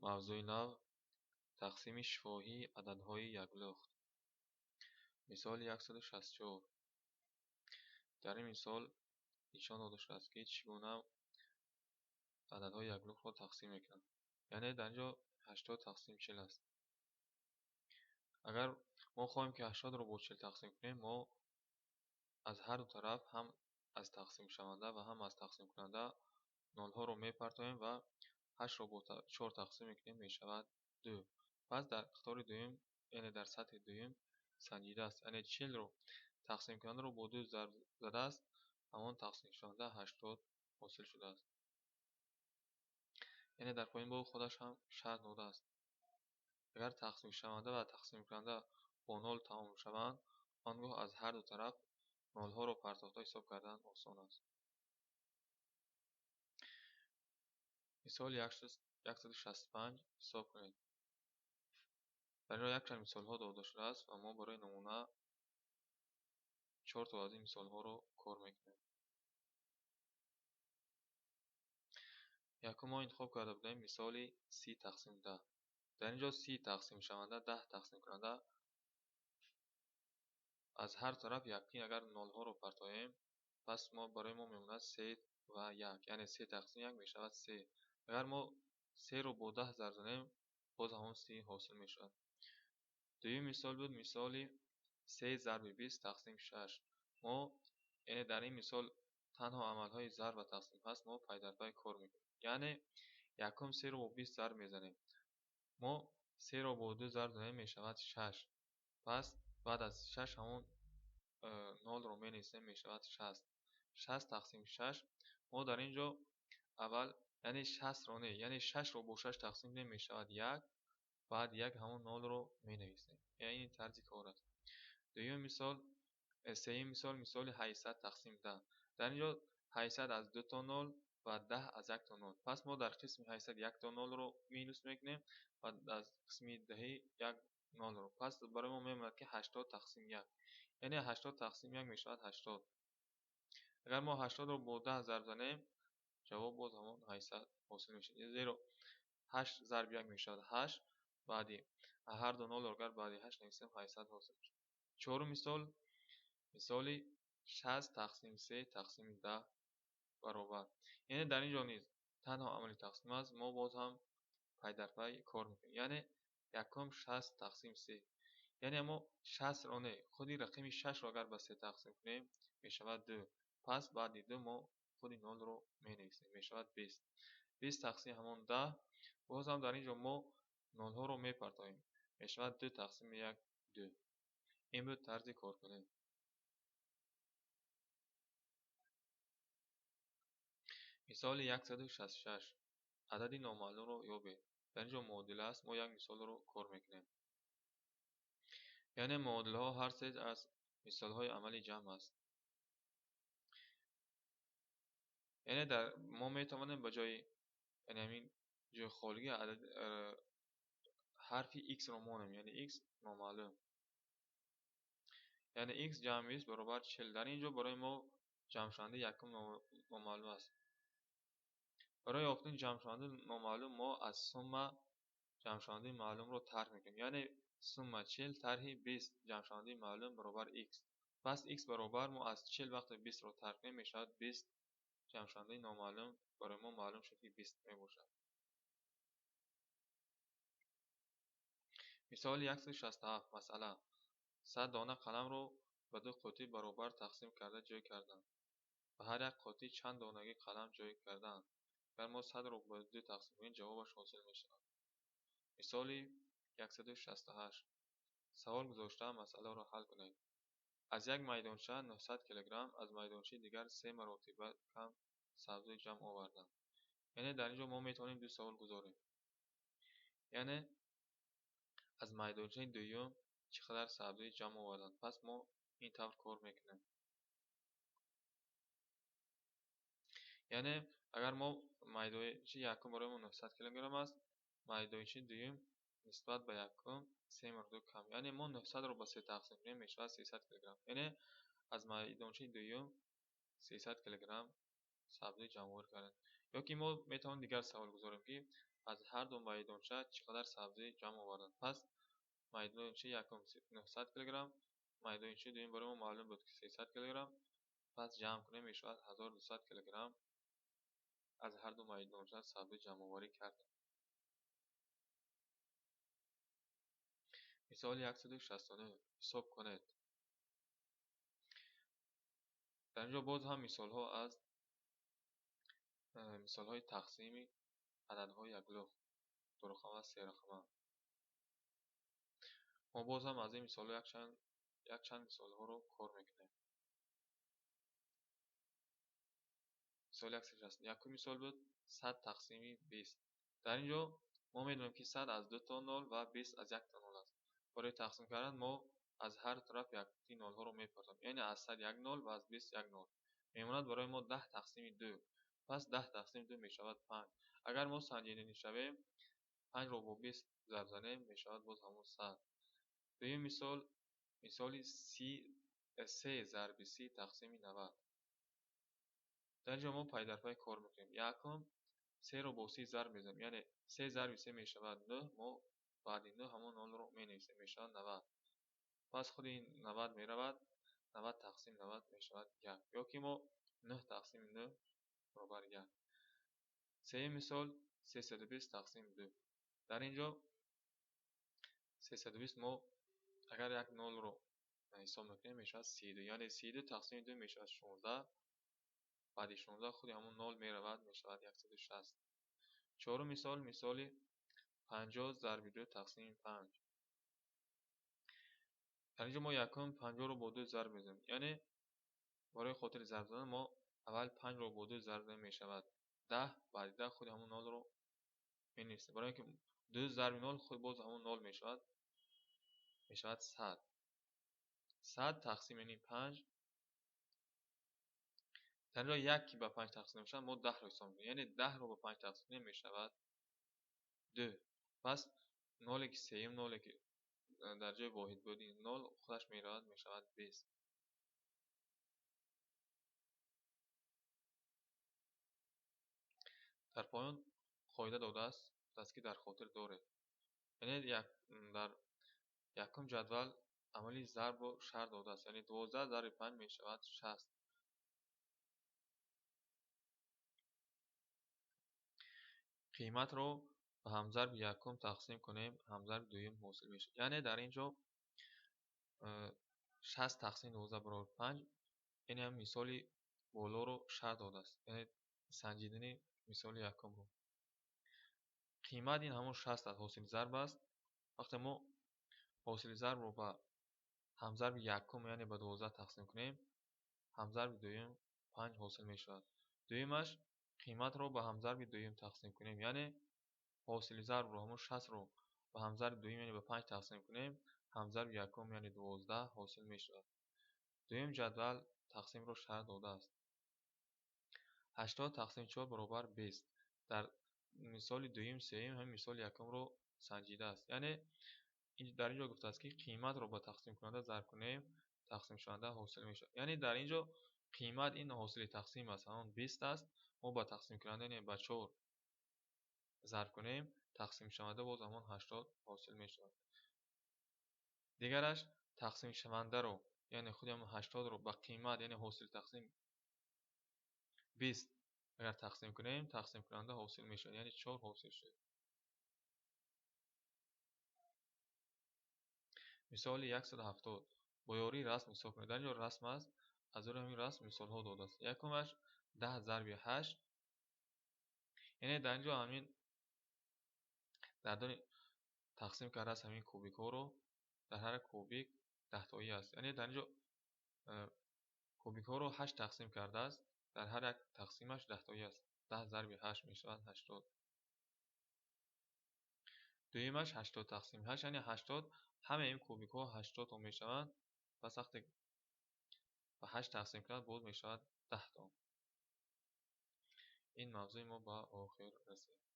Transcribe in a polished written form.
Мавзӯи нав: тақсими шифоҳии ададҳои яклухт. Мисоли 164. Дар ин мисол нишон дода шудааст, ки чӣ гуна ададҳои яклухтро тақсим мекунанд. Яъне дар ин ҷо 80 тақсим 40 аст. Агар мо хоҳем, ки 80-ро бо 40 тақсим кунем, мо аз ҳар ду тараф, ҳам аз тақсимшаванда ва ҳам аз тақсимкунанда, нолҳоро мепартоем ва 8-ро бо 4 тақсим мекунем, мешавад 2. Пас дар қатори дуюм, яъне дар сатҳи дуюм санҷидааст. Яъне 40-ро тақсимкунандаро бо 2 зарб задааст, ҳамон тақсимшаванда 80 ҳосил шудааст. Яъне дар поён бо худаш ҳам шарт додааст. Агар тақсимшаванда ва тақсимкунанда бо нол тамом шаванд, он гоҳ аз ҳар ду тараф нолҳоро партофта ҳисоб кардан осон аст. Мисоли 165 ҳисоб кунед. Дар ин ҷо якчанд мисолҳо дода шудааст ва мо барои намуна 4 то аз ин мисолҳоро кор мекунем. Якум, мо интихоб карда будем мисоли 30 тақсим 10. Дар ин ҷо 30 тақсимшаванда, 10 тақсимкунанда, аз ҳар тараф якин агар нолҳоро партоем, пас барои мо мемонад 3 ва 1, яъне 3 тақсим 1 мешавад 3. Агар мо 3-ро бо 10 зарб занем, боз ҳамон 30 ҳосил мешавад. Дуюм мисол буд мисоли 3 зарби 20 тақсим 6. Мо, яъне дар ин мисол танҳо амалҳои зарб ва тақсим ҳаст, мо пай дар пай кор мекунем. Яъне якум 3-ро бо 20 зарб мезанем. Мо 3-ро бо 2 зарб занем, мешавад 6. Пас баъд аз 6 ҳамон 0-ро менависем, мешавад 60. 60 тақсим 6. Мо дар ин ҷо аввал, яъне 60-ро не, яъне 6-ро бо 6 тақсим кунем, мешавад 1. Баъд 1 ҳамон 0-ро менависем. Яъне ин тарзи кор аст. Дуюм мисол, сеюм мисол, мисоли 800 тақсим 10. Дар ин ҷо 800 аз 2 то 0 ва 10 аз 1 то 0. Пас мо дар қисми 800 1 то 0-ро минус мекунем ва аз қисми 10 1 0-ро. Пас барои мо мемонад, ки 80 тақсим 1. Яъне 80 тақсим 1 мешавад 80. Агар мо 80-ро бо 10 зарб занем, ҷавоб боз ҳамон 800 ҳосил мешавад. Зеро 8 зарб 1 мешавад 8, баъди ҳар ду 0-ро агар баъди 8 нависем, 800 ҳосил мешавад. Чорум мисол, мисоли 60 тақсим 3 тақсим 10 баробар. Яъне дар ин ҷо низ танҳо амали тақсим аст, мо боз ҳам пай дар пай кор мекунем. Яъне якум 60 тақсим 3. Яъне мо 60-ро не, худи рақами 6-ро агар ба 3 тақсим кунем, мешавад 2. Пас баъди 2 мо худи 0-ро менависем, мешавад 20. 20 тақсим ҳамон 10. Боз ҳам дар ин ҷо мо нолҳоро мепартоем. Мешавад 2 тақсим 1, 2. Ин буд тарзи кор кунем. Мисоли 166. Адади номаълумро ёбед. Дар ин ҷо муодила аст, мо як мисолро кор мекунем. Яъне муодилаҳо ҳар се аз мисолҳои амали ҷамъ аст. Яъне дар мо метавонем ба ҷои, яъне ҳамин ҷои холигӣ адад ҳарфи x-ро монем, яъне x номаълум. Яъне x ҷамъ 20 баробар 40. Дар ин ҷо барои мо ҷамъшавандаи якум номаълум аст. Барои ёфтани ҷамъшавандаи номаълум мо аз сумма ҷамъшавандаи маълумро тарҳ мекунем. Яъне сумма 40 тарҳи 20 ҷамъшавандаи маълум баробар x. Пас x баробар мо аз 40 вақте 20-ро тарҳ кунем, мешавад 20. Ҷамъшавандаи номаълум барои мо маълум шуд, ки 20 мебошад. Мисоли 167. Масъала: 100 дона қаламро ба ду қуттӣ баробар тақсим карда ҷой карданд. Ба ҳар як қуттӣ чанд донаги қалам ҷой карданд? Агар мо 100-ро ба 2 тақсим кунем, ҷавобаш ҳосил мешавад. Мисоли 168. Савол гузошта масъаларо ҳал кунед. Аз як майдонча 900 кг, аз майдончаи дигар 3 маротиба кам сабзӣ ҷамъ оварданд. Яъне дар ин ҷо мо метавонем ду савол гузорем. Яъне аз майдончаи дуюм чӣ қадар сабзӣ ҷамъ оварданд? Пас мо ин тавр кор мекунем. Яъне агар мо майдончаи якум барои мо 900 кг аст, майдончаи дуюм нисбат ба якум 3 маротиба кам. Яъне мо 900-ро ба 3 тақсим кунем, мешавад 300 кг. Яъне аз майдончаи дуюм 300 кг сабзӣ ҷамъоварӣ карданд. Ё ки мо метавонем дигар савол гузорем, ки Аз ҳар ду майдонча чӣ қадар сабзӣ ҷамъ оварданд? Пас майдончаи якум 900 килограмм, майдончаи дуюм барои мо маълум буд, ки 300 килограмм. Пас ҷамъ кунем, мешавад 1200 килограмм аз ҳар ду майдонча сабзӣ ҷамъоварӣ кардем. Мисоли 169 ҳисоб кунед. Дар инҷо боз ҳам мисолҳо аз мисолҳои тақсими ададҳои яклухт, дурақама ва серақама. Мо боз ҳам аз ин мисолҳо якчанд мисолҳоро кор мекунем. Мисоли 161 якум мисол буд 100 тақсими 20. Дар инҷо мо медонем, ки 100 аз 2 то 0 ва 20 аз 1 то 0 аст. Барои тақсим кардан мо аз ҳар тараф якти нолҳоро мепартоем. Яъне аз 100 як нол ва аз 20 як нол. Мемонад барои мо 10 тақсими 2. Пас 10 тақсими 2 мешавад 5. Агар мо санҷида шавем, 5-ро бо 20 зарб занем, мешавад боз ҳамон 100. Дуюм мисол, мисоли 3 зарби 30 тақсими 90. Дар инҷо мо пай дар пай кор мекунем. Якум, 3-ро бо 30 зарб мезанем. Яъне 3 зарби 3 мешавад 9, мо баъди 9 ҳамон 0-ро менависем, мешавад 90. Пас худи ин 90 меравад, 90 тақсим 90 мешавад 1. Ё ки мо 9 тақсим 9 баробар 1. Сеюм мисол, 320 тақсим 2. Дар инҷо 320 мо агар як 0-ро ҳисоб мекунем, мешавад 32. Яъне 32 тақсим 2 мешавад 16. Баъди 16 худи ҳамон 0 меравад, мешавад 160. Чорум мисол, мисоли 50 зарби 2 тақсими 5. Дар инҷо мо якум 50-ро бо 2 зарб мезанем. Яъне барои хотири зарб задан мо аввал 5-ро бо 2 зарб занем, мешавад 10. Баъди 10 худи ҳамон 0-ро менависем. Барои инки 2 зарби 0 худ боз ҳамон 0 мешавад, мешавад 100. 100 тақсим яъне 5. Дар инҷо 1 ки ба 5 тақсим мешавад, мо 10-ро ҳисоб мекунем. Яъне 10-ро ба 5 тақсим кунем, мешавад 2. Пас 0 ки сеюм 0 ки дар ҷои воҳид буд, ин 0 худаш меравад, мешавад 20. Дар поён қоида додааст, гуфтааст, ки дар хотир доред. Яъне дар якум ҷадвал амали зарбро шарт додааст. Яъне 12 зарби 5 мешавад 60. Қиматро ба ҳамзарби якум тақсим кунем, ҳамзарби дуюм ҳосил мешавад. Яъне дар инҷо 60 тақсим 12 баробар 5, яъне ҳам мисоли болоро шарт додааст. Яъне санҷидани мисоли якумро. Қимат ин ҳамон 60 аст, ҳосили зарб аст. Вақте мо ҳосили зарбро ба ҳамзарби якум, яъне ба 12 тақсим кунем, ҳамзарби дуюм 5 ҳосил мешавад. Дуюмаш қиматро ба ҳамзарби дуюм тақсим кунем, яъне ҳосили зарбро ҳамон 60-ро ба ҳамзарби дуюм, яъне ба 5 тақсим кунем, ҳамзарби якум, яъне 12 ҳосил мешавад. Дуюм ҷадвал тақсимро шарт додааст. 80 тақсим 4 баробар 20. Дар мисоли дуюм, сеюм ҳам мисоли якумро санҷидааст. Яъне дар инҷо гуфтааст, ки қиматро ба тақсимкунанда зарб кунем, тақсимшаванда ҳосил мешавад. Яъне дар инҷо қимат ин ҳосили тақсим аст, ҳамон 20 аст. Мо ба тақсимкунанда, яъне ба 4 зарб кунем, тақсимшаванда боз ҳамон 80 ҳосил мешавад. Дигараш тақсимшавандаро, яъне худи ҳамон 80-ро ба қимат, яъне ҳосили тақсим 20 агар тақсим кунем, тақсимкунанда ҳосил мешавад, яъне 4 ҳосил шуд. Мисоли 170 бо ёрии расм ҳисоб кунед. Дар инҷо расм аст, аз рӯи ҳамин расм мисолҳо додааст. Якумаш 10 зарби 8. Яъне дар инҷо ҳамин дар дони тақсим кардааст ҳамин кубикҳоро, дар ҳар кубик 10тоӣ аст. Яъне дар инҷо кубикҳоро 8 тақсим кардааст, дар ҳар як тақсимаш 10тоӣ аст. 10 зарби 8 мешавад 80. Дуюмаш 80 тақсим 8, яъне 80, ҳамаи ин кубикҳо 80 то мешаванд. Пас вақте ба 8 тақсим кунад, боз мешавад 10 то. Ин мавзӯи мо ба охир расид.